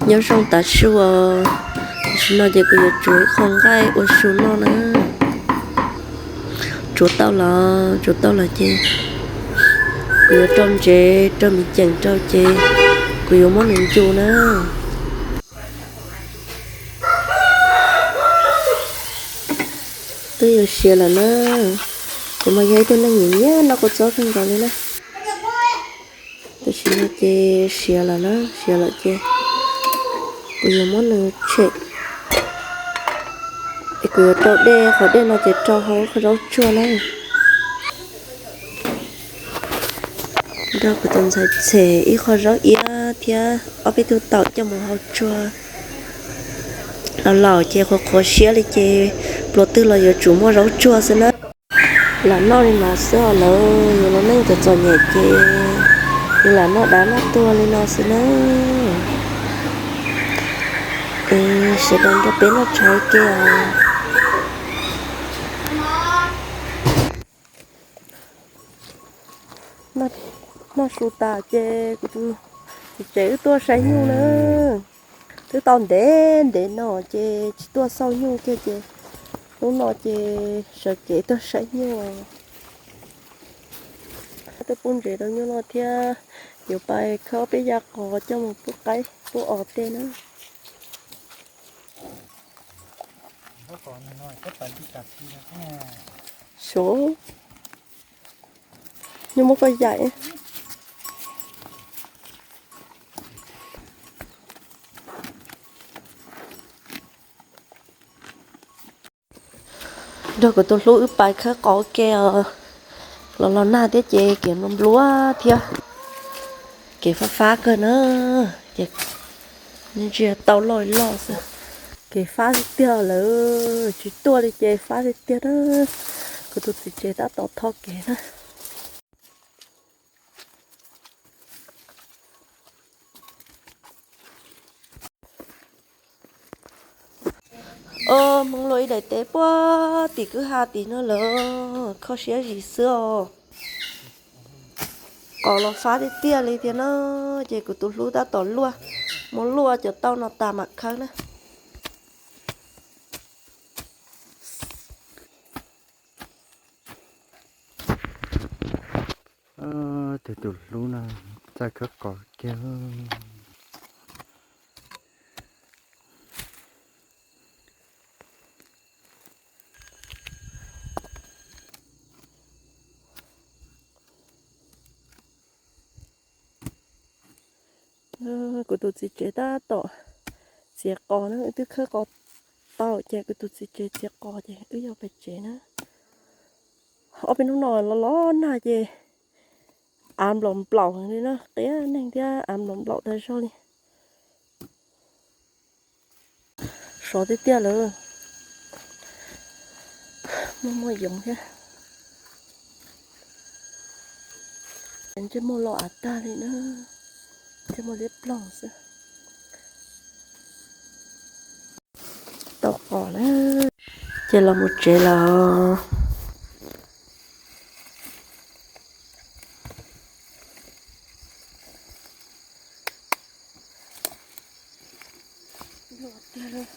Nyob zoo tav su os, tam sim no ces kuv yuav tsuav ib qho nqaij ua su noj na. Tsuav tau los, tsuav tau los ces kuv yuav rau ntsev rau me ceem rau ces kuv yuav muab nws ncu na. Twb yuav siav lawm na. Kuv mas yog ib tug neeg nyiam nyiam noj kua txob kawg nkaus li na. Tam sim no ces siav lawm na, siav lawm ces kuv yuav muab nws tshem es kuv yuav rau dej, qhov dej no ces rau hauv qhov zaub tsuag na. Nrog kuv tus ntxhais tshem ib qho zaub iab thiab ob peb tug taum coj mus hau tsuag. Los laus ces qhuav qhuav siab li ces pluas twg los yuav tsum muaj zaub tsuag xwb na. Lam noj li no xwb os lawv, yus lub neej txom txom nyem ces yus lam noj dav noj tuag li no xwb na. Es sawv daws nrog peb noj tshais ua ke os. Noj su tas ces kuv tus txiv tsev wb tuaj saib nyuj na. Twb tau ntev ntev no ces tsis tuaj xauj nyuj kiag ces hnub no ces sawv kev tuaj saib nyuj. Tuaj pub ntsev rau nyuj noj thiab yuav pais khawb peb yaj qos coj mus pub qaib pub os tej na. Suav, nyuj muab koj yaim. Nrog kuv tus hlub wb pais khawb qos ua ke os. Los los nag thiab ces kev nplua nplua thiab kev fab fab kawg na. Ces ntsia tau loj loj xwb. Kev fab tiag tiag lawm, tsis tuaj li ces fab tiag tiag na. Kuv tus txiv tsev tab tom tho kev na. Os, hmoov luas ib daim teb puag tim kwj ha tim no lawm, kho siab zim xwb os. Qos los fab tiag tiag li thiab na, ces kuv tus hlub tab tom luaj, muab luaj cov tauj no tas mam khawb na. Tus tus hlub no txawj khawb qos kiag. Kuv tus txiv tsev tab tom txiav qos na, wb twb khawb qos tau ces kuv tus txiv tsev txiav qos ces wb yuav pem tsev na. Ob peb hnub no los los nag ces av nplaum nplaum li na, qias neeg thiab av nplaum nplaum tag zog li. Sov tiag tiag lawm. Muaj muaj yoov thiab. Ntsej muag los av tag li na. Ntsej muag liab ploog xwb. Tau qos na, ces los mus tsev lawm. Tiag,